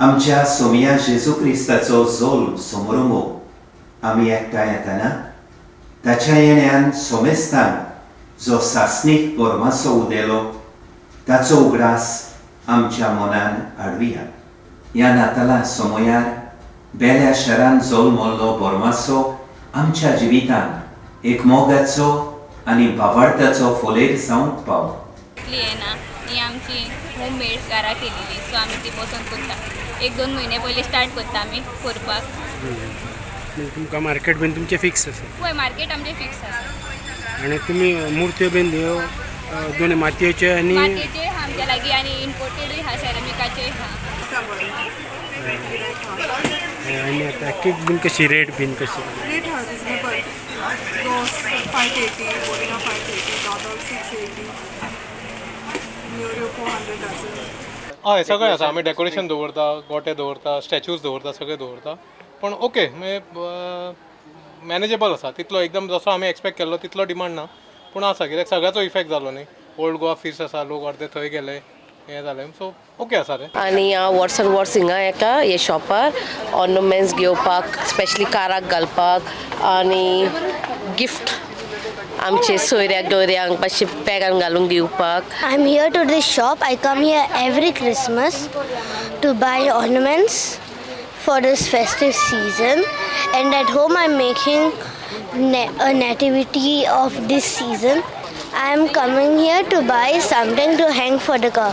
आमच्या सोमया जेजू क्रिस्ताचो जोल्म समोरंबूंक आमी एकठांय येताना ताच्या येण्यान सोमेस्तान जो सासणीक बोरमासो उदेलो ताचो उगडास आमच्या मनान हाडुया. ह्या नाताला समयार बेल्या शहरान जल्मल्लो बोरमासो आमच्या जिवितान एक मोगाचो आनी भावार्थाचो फोलेर जावंक पाव. इतली येना ही आमची होम मेड घरा केलेली, सो आमी ती पसंत करता. एक दोन म्हयने पयलीं स्टार्ट करता आमी करपाक. म्हणजे तुमकां मार्केट बीन तुमचें फिक्स आसा? पळय, मार्केट आमचें फिक्स आसा. आनी तुमी मुर्त्यो बीन ह्यो दोन मातयेच्यो आनी मातयेचे आहा आमच्या लागीं आनी इम्पोर्टेडूय आहा, सेरामिकाचेय आहा. आनी आतां केक बीन कशी, रेट बीन कशी? रेट हा रिजनेबल. दोस 580, बोलिना 580, dodol 680, नेवऱ्यो 400 dozen. हय, सगळें आसा. आमी डेकोरेशन दवरता, गोटे दवरता, स्टॅच्यूज दवरता, सगळें दवरता. पूण ओके, म्हणजे मॅनेजेबल आसा. तितलो एकदम जसो आमी एक्सपेक्ट केल्लो तितलो डिमांड ना, पूण आसा, कित्याक सगळ्याचो इफेक्ट जालो न्ही. ओल्ड गोवा फीस्ट आसा, लोक अर्दे थंय गेले, हें जालें, सो ओके आसा रे. आनी हांव वर्सान वर्स हिंगा येता हे शॉपार ऑर्नमेंट्स घेवपाक, स्पेशली काराक घालपाक आनी गिफ्ट आमचे सोयऱ्याक दोऱ्यांक मातशे बॅगान घालून दिवपाक. I'm here to this shop. I come here every Christmas to buy ornaments for this festive season. And at home, I'm making a nativity of this season. I'm coming here to buy something to hang for the car.